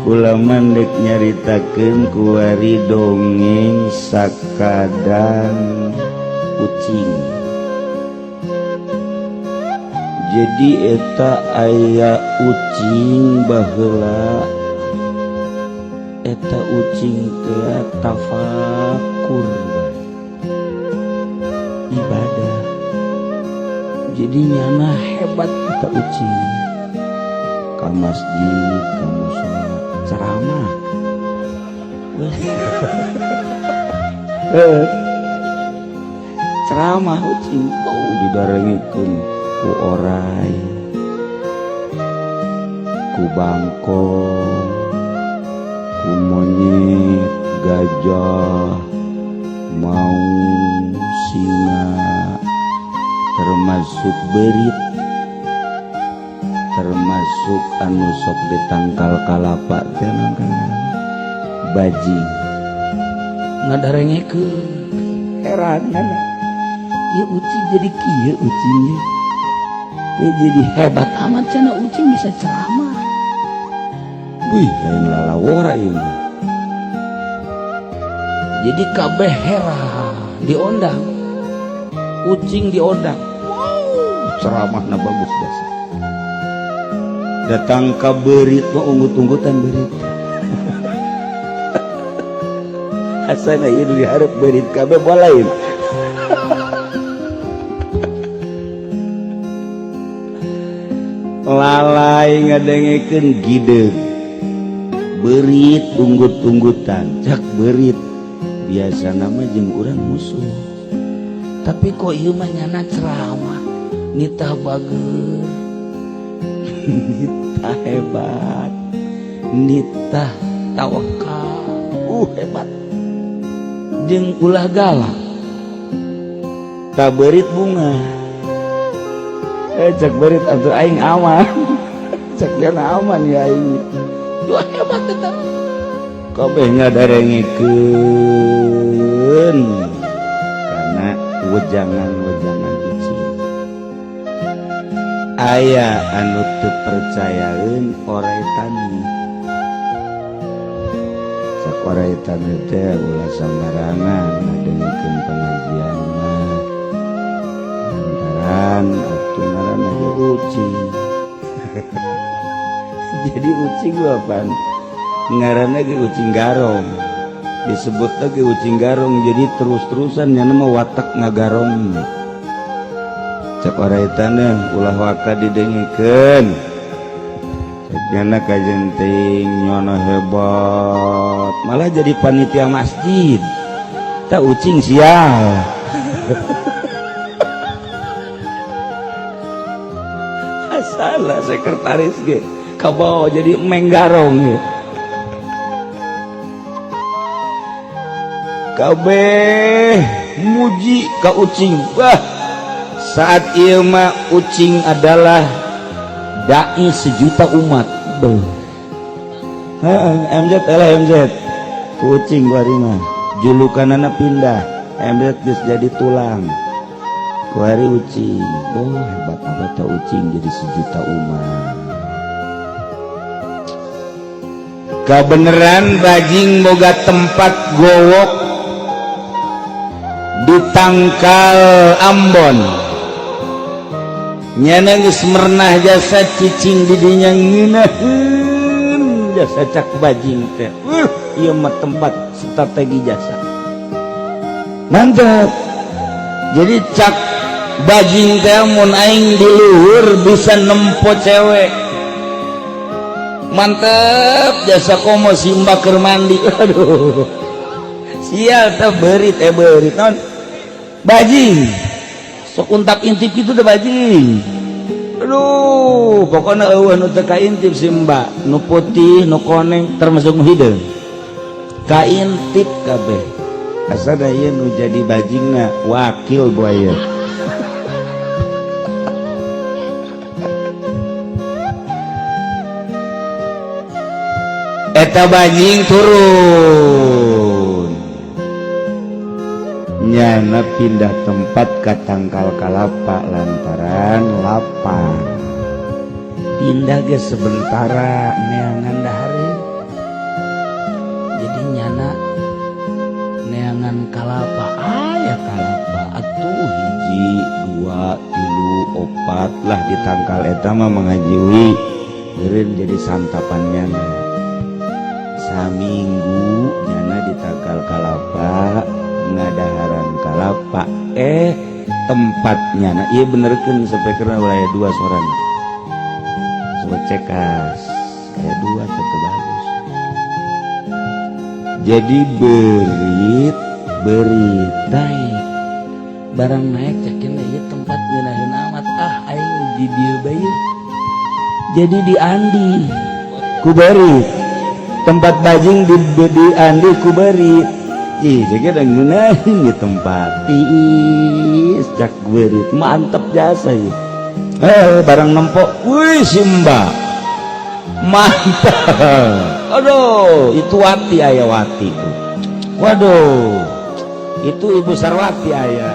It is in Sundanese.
Kula mah dek nyaritakeun kuari dongeng sakadang ucing. Jadi eta aya ucing baheula, eta ucing teh tafakur ibadah. Jadi nyana hebat eta ucing, ka masjid, ka mushola, ceramah. Ceramah ucing, oh, didarengikeun ku orai, ku bangkong, ku monyet, gajah, maung, singa, termasuk berit, termasuk anu sok ditangkal kalapa teh bajing. Ngadarengekeun. Heran nana ieu ucing jadi kieu, ucingnya dia jadi hebat amat cenah, ucing bisa ceramah. Wih, lain lalawora ieu mah. Jadi kabeh heran, diondang ucing, diondang. Wow, ceramahna bagus dasar. Datang ka berit mah unggut-unggutan berit. Asana ieu diharap berit kabeh lain. Lalai ngadengekeun gideug. Berit unggut-unggutan, cak berit. Biasa nama jeung urang musuh. Tapi kok ieu mah nyana ceramah, nitah bager. Nitah hebat, nitah tawakal, hebat, jeung ulah galak. Tak berit bunga, cek berit atuh aing aman. Cek dia aman ya aing. Dua hebat tetap. Kabeh ngadarengikeun karena wejangan-wejangan ucing. Aya anu teu percayaeun orai tani. Cak orai tani teh ulah sambarangan ngadengekeun pengajian mah, lantaran atuh ngaranna ge ucing. Jadi ucing gua apaan? Ngaranna ge ucing garong. Disebut lagi ucing garong, jadi terus-terusan nyana mah watak ngagarong. Cek orai tani ulah waka didengikeun. Cek nyana kajen teuing nyono hebat, malah jadi panitia masjid. Tak ucing sial. Salah sekretaris ge kabawa jadi menggarong ge. Kabeh muji ka ucing. Wah, saat ieu mah ucing adalah dai sejuta umat. Beuh. Heeh, MZ lah MZ. Ku ucing kuari mah. Julukanana pindah. MZ geus jadi tulang. Kuari ucing. Oh, hebat apa tah ucing jadi sejuta umat. Kabeneran bajing boga tempat gowok di tangkal Ambon. Nyana geus mernah jasa cicing di dinya ngeunaheun jasa cak bajing teh. Ieu mah tempat strategi jasa. Mantap. Jadi cak bajing teh mun aing di luhur bisa nempo cewek. Mantep jasa komo simba keur mandi. Aduh. Sial teh berit berit non. Bajing. Sok untap intip kitu teh bajing. Aduh, pokokna eueuh nu teu kaintip simba, nu putih, nu koneng termasuk nu hideung. Kaintip kabeh. Asana ieu nu jadi bajingna wakil buaya. Eta bajing turun. Nyana pindah tempat ke tangkal kalapa lantaran lapar. Pindah ge sementara neangan dahar. Tangkal eta mah mengajiwi meureun jadi santapannya. Saminggu nyana di tangkal kalapa ngadaharan kalapa. Tempatnya, nah, iya, benerkeun sampai karena wilayah dua sorana. Coba cekas kayak dua tetep bagus. Jadi berit berit naik, barang naik, cekin ieu tempat ngeunaheun amat, ah, aing di dieu bae. Jadi di andi ku berit tempat bajing, di andi ku berit. Ih, jadi ngeunaheun di tempat. Ih, cak berit, mantep jasa ieu. Barang nempok, wih, simba mantap. Aduh, itu Wati, aya Wati tuh. Waduh, itu Ibu Sarwati aya.